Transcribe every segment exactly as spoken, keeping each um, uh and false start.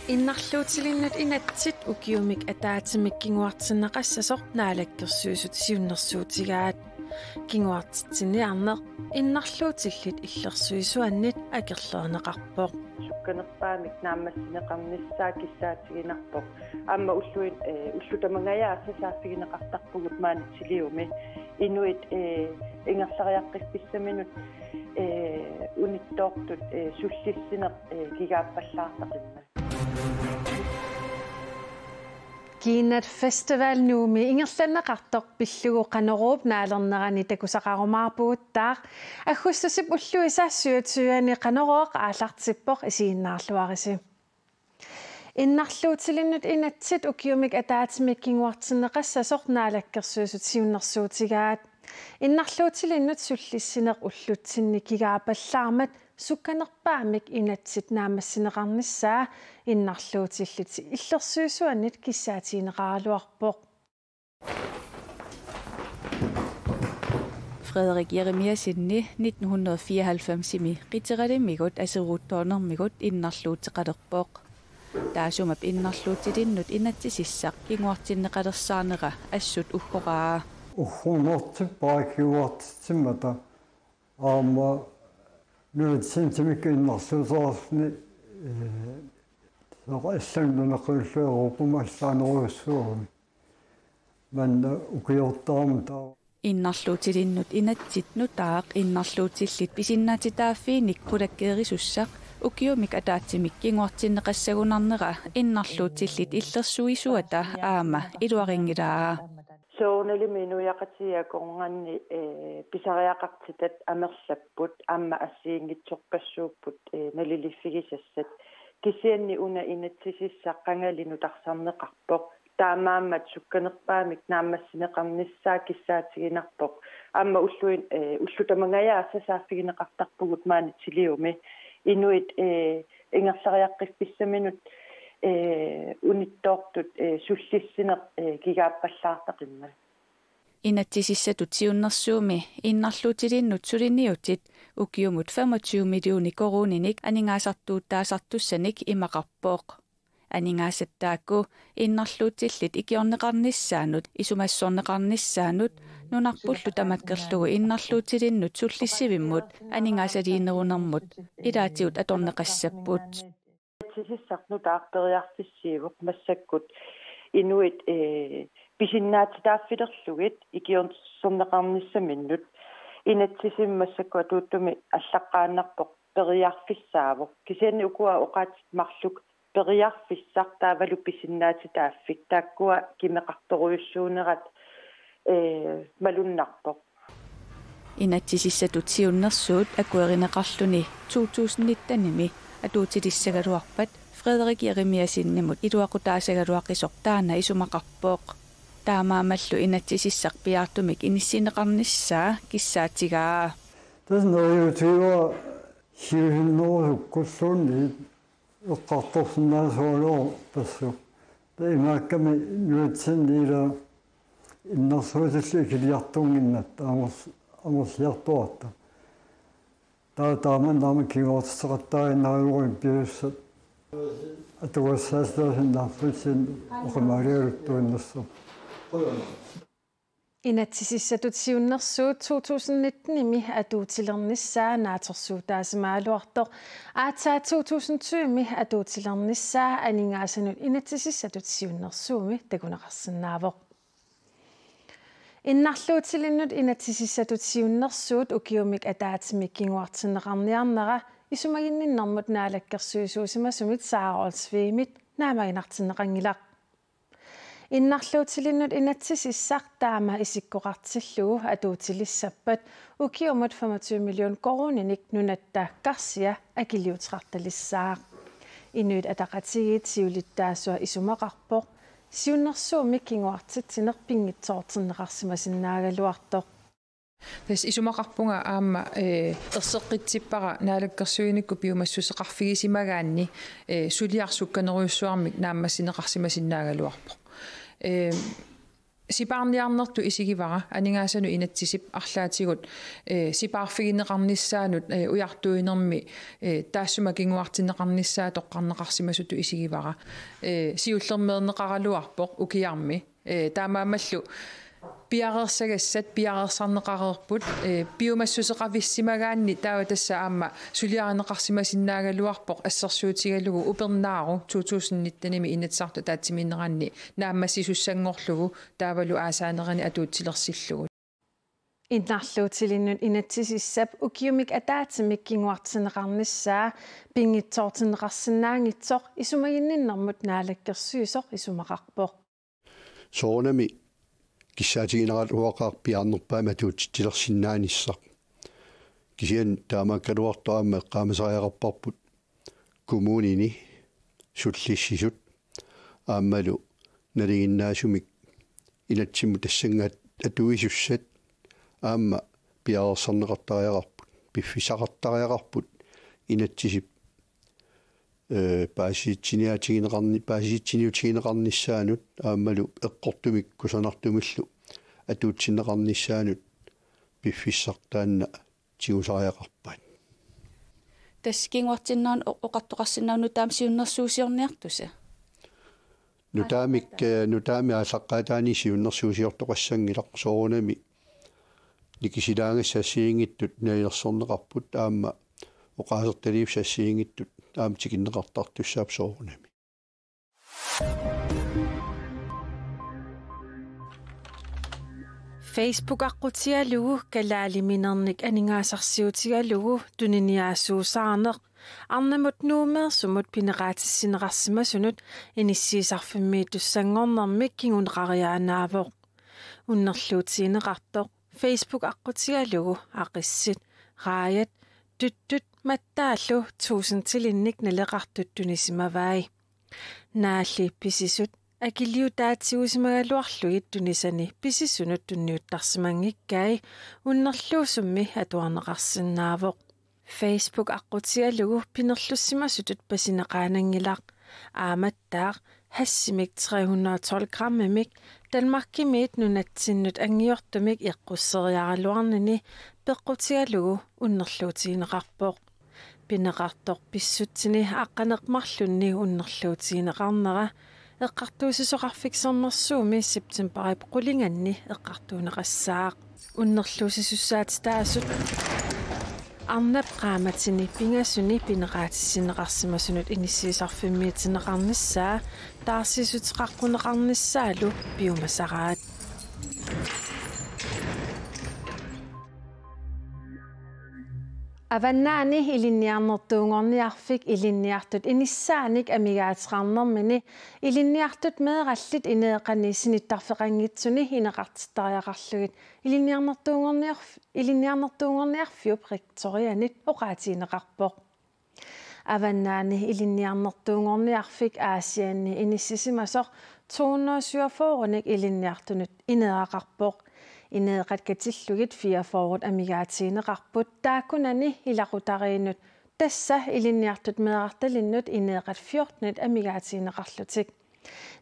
Innarluutilinnut inatsit ukiumik ataatsimik kinguartinneqassasoq Naalakkersuisut siunnersuutigaat. Kinguartitsiniarneq innarluutillit illersuisuannit akerliorneqarpoq. Sukkanerpaamik naammassineqarnissaa kissaatiginarpoq. Aamma ulluin, eh, ullut tamangajaasa saaffigineqartarpugut maani Tiliumi. Inuit, eh, ingerlariaqqiffissaminut, eh, unittoortut, eh, sullissineq, eh, kigaappallaartaqimmat. Kiinnat Festival Nuummi ingerlanneqartoq pillugu Qanoruup naalernerani takusaqarumaarpuguttaaq. Aggustusip ulluisa syvogtyve-ani Qanorooq aallartippoq, isiginnaarluarisi. Innarluutilinnut inatsit ukiumik ataatsimik kinguartinneqassasoq Naalakkersuisut siunnersuutigaat. Innarluutilinnut sullissineq ullutsinni kigaappallaarmat sukkanerpaamik inatsit naammassineqarnissaa innarluutillit illersuisuannit kissaatigineqaraluarpoq. Frederik Jeremiassenip nitten hundrede fireoghalvfemsimi qiteralimigut aseruuttoornermigut innarluuteqalerpoq. Taassuma innarluutilinnut inatsisissaq kinguartinneqalersaanera assut uggoraa. Uggornartippara kinguartitsimmata aamma nunatsinni timikkut innarluuteqarluni, eh, soorlu allanut nunaqarluinnarput allaanerujussuugami. Maanna ukiortaramik taava. Innarluutilinnut inatsit nutaaq innarluutillit pisinnaatitaaffiinik qulakkeerisussaq ukiumik ataatsimik kinguartinneqassagunarnera innarluutillit illersuisuata aamma iluarinngilaa. Soorunalimi inuiaqatigiit akornanni, eh, pisariaqartitat amerlapput, aamma assigiinngitsorpassuupput, eh, naliliiffigisassat. Kisianni una inatsisissaq qangali nutarsarneqarpoq. Taamaammat sukkanerpaamik naammassineqarnissaa kissaatiginarpoq. Aamma ulluin, eh, ullut tamangajaasa saaffigineqartarpugut maani Tiliumi. Inuit, eh, ingerlariaqqiffissaminut, eh, unittoortut, eh, sullissineq, eh, kigaappallaartaqimmat. Inatsisissatut siunnersuummi innarluutilinnut suliniutit ukiumut femogtyve millioner koruuninik aningaasartuuttaasartussanik imaqarpoq. Aningaasat taakku innarluutillit ikiorneqarnissaannut, isumassorneqarnissaannut, nunarpullu tamakkerlugu innarluutilinnut sullissivimmut aningaasaliinerunermut ilaatigut atorneqassapput. Inatsisissaq nutaaq periarfissiivoq massakkut inuit, eh, pisinnaatitaaffilerlugit ikiorneqarnissaminnut. Inatsisimi massakkut atuuttumi allaqqaannarpoq periarfissaavoq. Kisianni ukua oqaatsit marluk periarfissaq taavalu pisinnaatitaaffik taakkua kimeqartorujussuunerat, eh, malunnarpoq. Inatsisissatut siunnersuut akuerineqarluni to tusind nittenimi atuutilissagaluarpat Frederik Jeremiassenimut iluaqutaassagaluaqisoq taanna isumaqarpoq. Taamaammallu inatsisissaq piaartumik inissinneqarnissaa kissaatigaa. Tassa neriuutigaara siusinnerusukkulluunniit eqqartorsinnaasugaluarpassuit. Taava imaakkami nunatsinni ila innarluutillit ikiliartuunnginnatta amerl-, amerliartuartut. Taava taamanna aamma kinguartitseqattaaginnarlugu piussat atugassaassaasinnarlutik oqimaaligaluttuinnassaaq. Inatsisissatut siunnersuut to tusind nittenimi atuutilernissaa naatsorsuutaasimagaluartoq aatsaat to tusind tyvemi atuutilernissaa aningaasanut inatsisissatut siunnersuummi takuneqarsinnaavoq. Innarluutilinnut inatsisissatut siunnersuut ukiumik ataatsimik kinguartinneqarniarnera isumaginninnermut naalakkersuisuusimasumit Sara Olsvigimit naammaginartinneqanngilaq. Innarluutilinnut inatsisissaq taama isikkoqartillugu atuutilissappat ukiumut femogtyve million koruuninik nunatta karsia akiliuteqartalissaaq. Inuit Ataqatigiit siulittaasua isumaqarpoq siunnersuummik kinguartitsineq pinngitsoortinneqarsimasinnaagaluartoq. Tassa isumaqarpunga aamma, eh, erseqqitsippara naalakkersuinikkut piumassuseqarfigisimagaanni, eh, suliaq sukkanerujussuarmik naammassineqarsimasinnaagaluarpoq. Eh, Sipaarniarnertut isigivara aningaasanut inatsisip arlaatigut, eh, sipaarfigineqarnissaanut, eh, ujartuinermi, eh, taassuma kinguartinneqarnissaa toqqarneqarsimasutut isigivara. Eh, siullermeerneqaraluarpoq ukiarmi. Eh, taamaammallu piareersagassat piareersarneqareerput, eh, piumassuseqavissimagaanni taava tassa aamma suliarineqarsimasinnaagaluarpoq assersuutigalugu Upernaaru to tusind nitten-imi Inatsisartut ataatsimiinneranni naammassisussanngorlugu taavalu aasaanerani atuutilersillugu. Innarluutilinnut inatsisissap ukiumik ataatsimik kinguartinneqarnissaa pinngitsoortinneqarsinnaanngitsoq isumaginninnermut naalakkersuisoq isumaqarpoq. Soorunami kissaatigineraluaqaaq piaarnerpaamik atuutitsilersinnaanissaq. Kisianni taamaakkaluartoq aamma eqqaamasariaqarparput kommunini sullissisut aammalu nalinginnaasumik inatsimmut tassanngaat atuisussat aamma piareersarneqartariaqarput, piffissaqartariaqarput inatsisip, eh, paasitsiniutigineqarni-, paasitsiniutigineqarnissaanut aammalu eqqortumik kusanartumillu atuutsinneqarnissaanut piffissaq taanna tigusariaqarpaat. Tassa kinguartinnerani o-, oqartoqarsinnaavoq nutaamik siunnersuusiorniartusi? Nutaamik, eh, nutaamik aallaqqaataani siunnersuusiortoqassanngilaq soorunami nikisilaangassat assigiinngitsut nalilersorneqarput aamma oqaasertaliissat assigiinngitsut aamma tikinneqartartussaapput soorunami. Facebook aqqutigalugu kalaaliminernik aningaasarsiutigalugu tuniniaasuusaarneq arnamut Nuummeersumut pineqaatissinneqarsimasunut inissiisarfimmiittussanngornermik kinguneqariaannaavoq. Unnerluutigineqartoq Facebook aqqutigalugu aqissit, raajat, tuttut mattaallu tuusintilinnik naleqartut tunisimavai. Naalli pisisut akiliutaatigusimagaluarlugit tunisani pisisunut tunniuttarsimanngikkai unnerluusummi atuarneqarsinnaavoq. Facebook aqqutigalugu pinerlussimasutut pasineqaananngilaq. Aammattaaq hashimik tre hundrede og tolv grammimik Danmarkimiit nunatsinnut anngiortumik eqqusseriaraluarnini peqqutigalugu unnerluutigineqarpoq. Pineqartoq pissutsini aqqaneq marlunni unnerluutigineqarnera Eqqartuussisoqarfik Sermersuumi septemberip qulinganni eqqartuunneqassaaq. Unnerluussisussaatitaasut arnap qaammatini pingasuni pineqaatissinneqarsimasunut inissiisarfimmiitinneqarnissaa taarsiissuteqaqquneqarnissaalu piumasaraat. Avannaani Ilinniarnertuunngorniarfik ilinniartut inissaanik amigaateqarnermini ilinniartut meerallit ineeqani sinittarfeqanngitsuni ineqartittariaqarlugit Ilinniarnertuunngorniarf-, Ilinniarnertuunngorniarfiup rektorianit oqaatigineqarpoq. Avannaani Ilinniarnertuunngorniarfik Aasianni inissisimasoq to hundrede syvogfyrrenik ilinniartunut ineeraqarpoq. Ineeqat katillugit fireogfyrre amigaatigineqarput taakkunani ilaqutariinnut, tassa ilinniartut meerartalinnut ineeqat fjortenit amigaatigineqarlutik.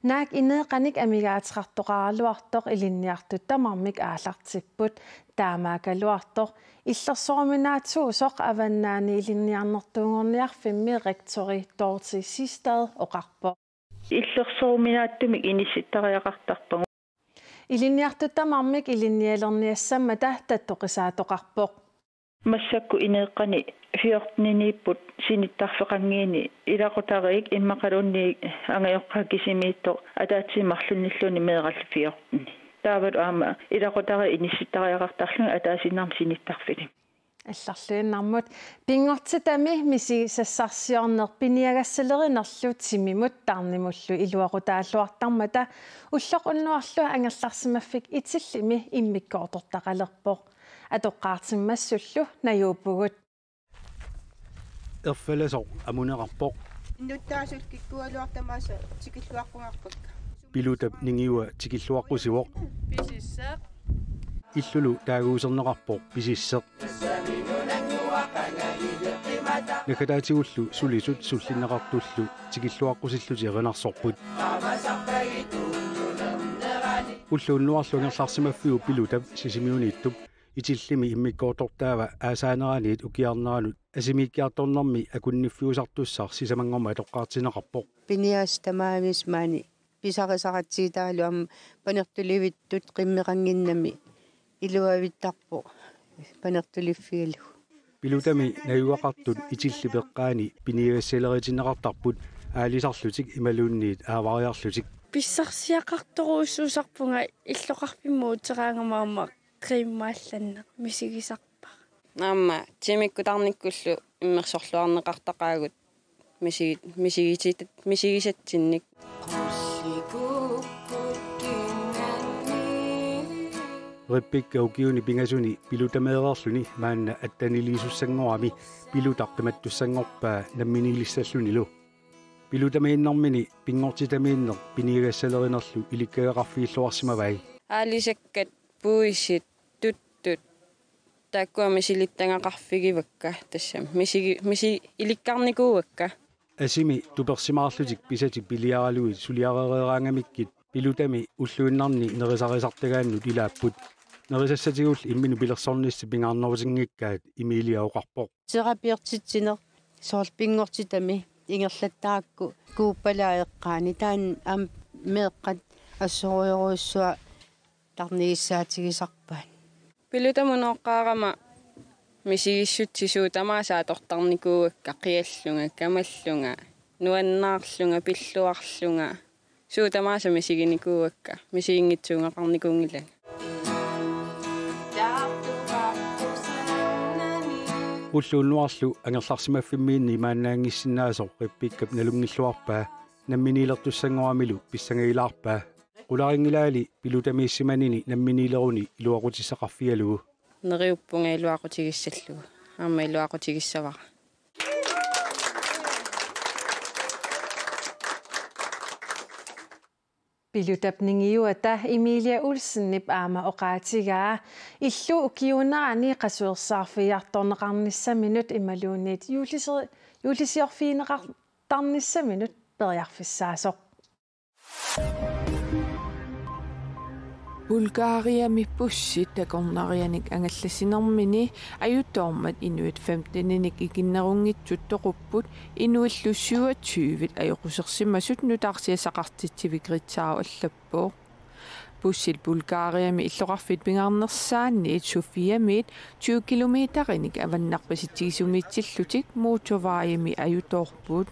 Naak ineeqanik amigaateqartoqaraluartoq ilinniartut tamarmik aallartipput, taamaakkaluartoq illersoruminaatsuusoq Avannaani Ilinniarnertuunngorniarfimmi rektori Dorthe Sistad oqarpoq. Illersoruminaatsumik inissittariaqartarpagut. Ilinniartut tamarmik ilinnialerniassammata tattoqisaatoqarpoq. Massakkut ineeqqani fjorteniniipput sinittarfeqanngiini ilaqutariit immaqaluunniit angajoqqaat kisimiittoq ataatsip marlunnilluunniit meerallit fjortenit. Taavalu aamma ilaqutariit inissittariaqartarlugit ataasiinnarmik sinittarfillit. Allarluinnarmut pinngortitami misigisassarsiorneq piniagassalerinerlu timimut tarnimullu iluaqutaalluartarmata ulloq unnuarlu angerlarsimaffik Itillimi immikkoortortaqalerpoq. Atoqqaartimmassullu najuuppugut. Erfalasoq amuneqarpoq. Innuttaasut kikkugaluartamaasa tikilluaqqugarpakka. Pilutap ningiua tikilluaqqusivoq. Pisisseq. Illulu taaguuserneqarpoq Pisisseq. Naggataatigullu sulisut sullinneqartullu tikilluaqqusillutik erinarsorput. Ulloq unnuarlu angerlarsimaffiup Pilutap Sisimiuniittup Itillimi immikkoortortaava aasaaneraniit ukiarneranut asimiikkiartornermi akunniffiusartussaq sisamanngormat atoqqaartinneqarpoq. Piniassat tamaavisa maani pisarisaqatsigitai aamma panertulivittut qimmeqannginnami iluavittarpoq panertuliffigalugu. Pilutami najugaqartut Itillip eqqaani piniagassaleritinneqartarput aalisarlutik imaluunniit aavariarlutik. Pissarsiaqartorujussuusarpunga illoqarfimmi uuteraangama aamma qiimmaallanneq misigisarpara. Aamma timikkut tarnikkullu immersorluarneqartaqaagut misigi-, misigisit-, misigisatsinnik. Rebekka ukiuni pingasuni Pilutameereerluni maanna attaniliisussanngorami Pilutaq qimattussanngorpaa namminiilissallunilu. Pilutamiinnermini pinngortitamiinneq piniagassalerinerlu ilikkagaqarfigilluarsimavai. Aalisakkat, puisit, tuttut. Taakkua misilittagaqarfigivakka tassami. Misigi-, misi-, ilikkarnikuuakka. Asimi tupersimaarlutik pisatik piliaralugit suliarereeraangamikkit Pilutami ulluinnarni nerisarisartagaannut ilaapput. Nerisassatigullu imminut pilersornissat pingaarnerutinngikkaat Emilia oqarpoq. Terapiortitsineq soorlu pinngortitami ingerlattarakku kuuppalaa eqqaani taanna aamma meeqqat assorujorujussuaq tarnigissaatigisarpaat. Pilutamut nooqqaarama misigissutsit suut tamaasa atortarnikuuakka qiallunga, kamallunga, nuannaarlunga, pilluarlunga. Suut tamaasa misiginikuuakka, misiginngitsuugaqarnikuunngilanga. Ulloq unnuarlu angerlarsimaffimmiinni imaannaanngissinnaasoq Rebekkap nalunngilluarpaa namminiilertussanngoramilu pissangagilaarpaa. Qularinngilaali Pilutamiissimanini namminiileruni iluaqutissaqarfigalugu. Neriuppunga iluaqutigissallugu. Aamma iluaqutigissavara. Pilutap ningiuata Emilia Olsenip aamma oqaatigaa illup ukiuunerani qasuersaarfigiartorneqarnissaminut imaluunniit juullisi-, juullisiorfigineqartarnissaminut periarfissaasoq. Bulgariami bussit takornarianik angallassinermini ajutoormat inuit femteninik ikinnerunngitsut toqupput, inuillu syvogtyvit ajoqusersimasut, nutaarsiassaqartitsivik Ritzau allappoq. Bussit Bulgariami illoqarfiit pingaarnersaanniit Sofiamiit tyve kilometerinik avannarpasitsigisumiitsillutik motorvejimi ajutoorput.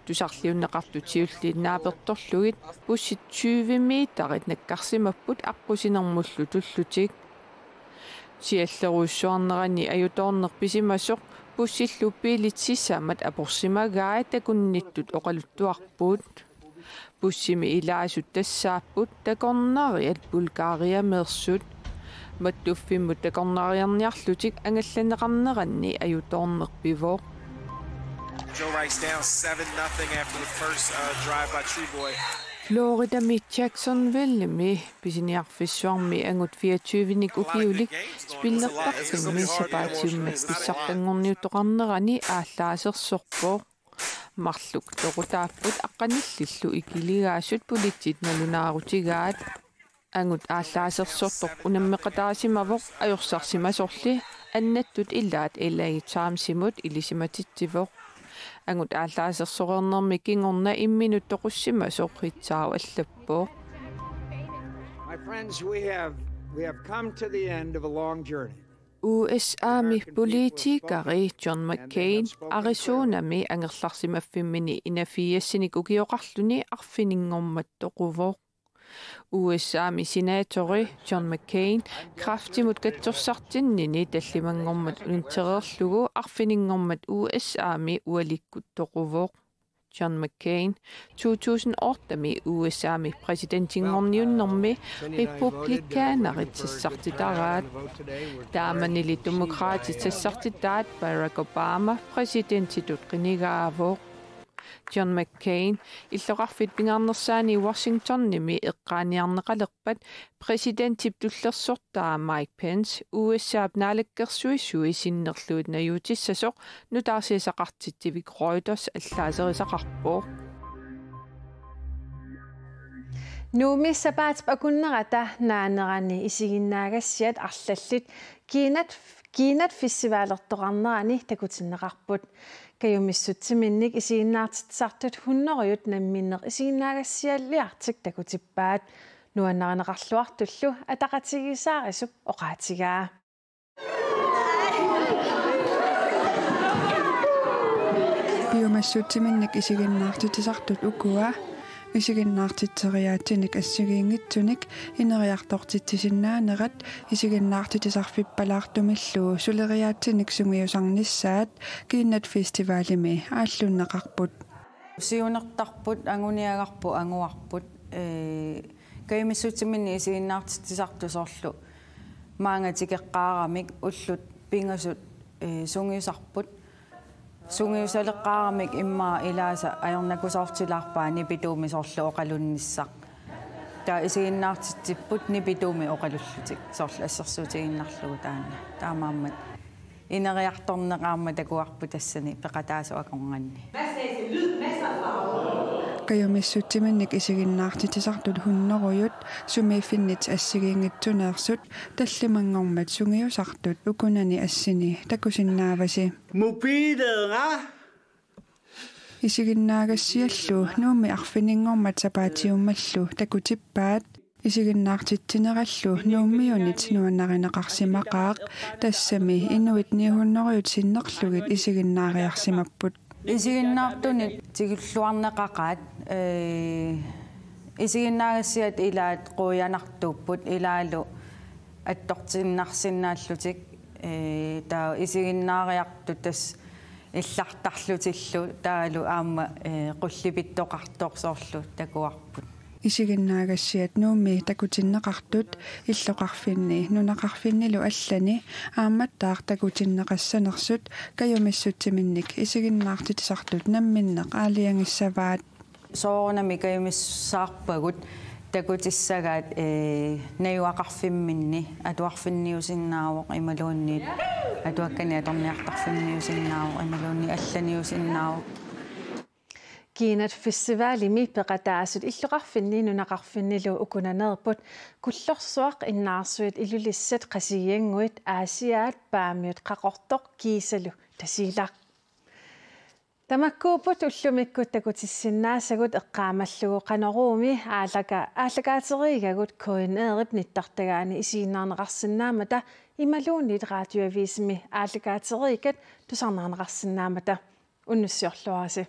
Tusarliunneqartut siulliit naapertorlugit bussit tyve meterit nakkarsimapput aqqusinermullu tullutik. Siallerujussuarnerani ajutoorneq pisimasoq bussillu biilit sisamat aporsimagaat takunnittut oqaluttuarput. Bussimi ilaasut tassaapput takornariat Bulgariameersut. Mattuffimmut takornariarniarlutik angallanneqarneranni ajutoorneq pivoq. Joe Rice down seven nothing after the first, uh, drive by True Boy. Floridami Jacksonvillemi pisiniarfissuarmi angut fireogtyvenik ukiulik spillertarfimmi sapaatiummat pissartanngorniuttoqarnerani aallaasersorpoq. Marluk toqutaapput aqqanillillu ikiligaasut politiit nalunaarutigaat. Angut aallaasersortoq unammeqataasimavoq ajorsarsimasorli annattut ilaat L A Timesimut ilisimatitsivoq. Angut aallaasersoreernermi kingorna imminut toqussimasoq Ritzau allappoq. My friends, we have, we have come to the end of a long journey. U S A-mi politikeri John McCain Arizonami angerlarsimaffimmini enogfirsinik ukioqarluni arfininngormat toquvoq. U S A-mi senatori John McCain kræftimut katsorsartinnini tallimanngormat unitsereerlugu arfininngormat U S A-mi ualikkut toquvoq. John McCain to tusind otte-mi U S A-mi præsidentinngorniunnermi republikanerit sassartitaraat. Taamanili demokraatit sassartitaat Barack Obama præsidentitut qinigaavoq. John McCain illoqarfiit pingaarnersaanni Washingtonimi eqqaaniarneqalerpat præsidentip tullersortaa Mike Pence U S A-p naalakkersuisui sinnerlugit najuutissasoq nutaarsiassaqartitsivik Reuters allaaserisaqarpoq. Nuummi sapaatip akunnerata naanerani isiginnaagassiat arlallit Kiinat, Kiinat Festivalertoqarnerani takutinneqarput. Kajumissutsiminnik isiginnaartitsisartut hundredeut namminneq isiginnaagassialiartik takutippaat. Nuannarineqarluartullu ataqatigiissaarisup oqaatigaa. Piumassutsiminnik isiginnaartitsisartut ukua: isiginnaartitseriaatsinik assigiinngitsunik ineriartortitsisinnaanerat isiginnaartitsisarfippalaartumillu suleriaatsinik sungiusarnissaat Kiinat Festivalimi aallunneqarput. Siunertarput, anguniagarput, anguarput, ee, kajumissutsiminnik isiginnaartitsisartut soorlu maanga tikeqqaaramik ullut pingasut, ee, sungiusarput. Sungiusaleqqaaramik immaqa ilaasa ajornakusoortilaarpaa nipituumik soorlu oqalunnissaq. Taava isiginnaartitsipput nipituumik oqalullutik soorlu assersuutigiinnarlugu taanna. Taamaammat ineriartorneq aamma takuarput tassani peqataasut akornanni. Kajumissutsiminnik isiginnaartitsisartut hundredeut sumiiffinnit assigiinngitsuneersut tallimanngormat sungiusartut ukunani assini takusinnaavasi. Mobileera. Isiginnaagassiallu Nuummi arfininngormat sapaatiummallu takutippaat. Isiginnaartitsinerallu Nuummiunit nuannarineqarsimaqaaq, tassami inuit ni hundredeut sinnerlugit isiginnaariarsimapput. Isiginnaartunit tigulluarneqaqaat, ee, isiginnaagassiat ilaat quianartuupput ilaalu attortiinnarsinnaallutik, ee, taava isiginnaariartut tassa illartarlutillu taavalu aamma, ee, qullipittoqartoq soorlu takuarput. Isiginnaagassiat Nuummi takutinneqartut illoqarfinni nunaqarfinnilu allani aammattaaq takutinneqassanersut kajumissutsiminnik isiginnaartitsisartut namminneq aalajangissavaat. Soorunami kajumissaarpagut takutissagaat, ee, najugaqarfimminni atuarfinniusinnaavoq imaluunniit atuakkanik atorniartarfinniusinnaavoq imaluunniit allaniusinnaavoq. Kiinat Festivalimi peqataasut illoqarfinni nunaqarfinnilu ukunaneerput Kullorsuaq, Innaarsuit, Ilulissat, Qasigiannguit, Aasiaat, Paamiut Qaqortoq kiisalu Tasiilaq. Tamakkuupput ullumikkut takutissinnaasagut, eqqaamallugu Qanoruumi aallaka-, aallakaatereeragut K N R-ip nittartagaani isiginnaarneqarsinnaammata imaluunniit Radioavisimi aallakaatereerakkat tusarnaarneqarsinnaammata. Unnussiorluarisi.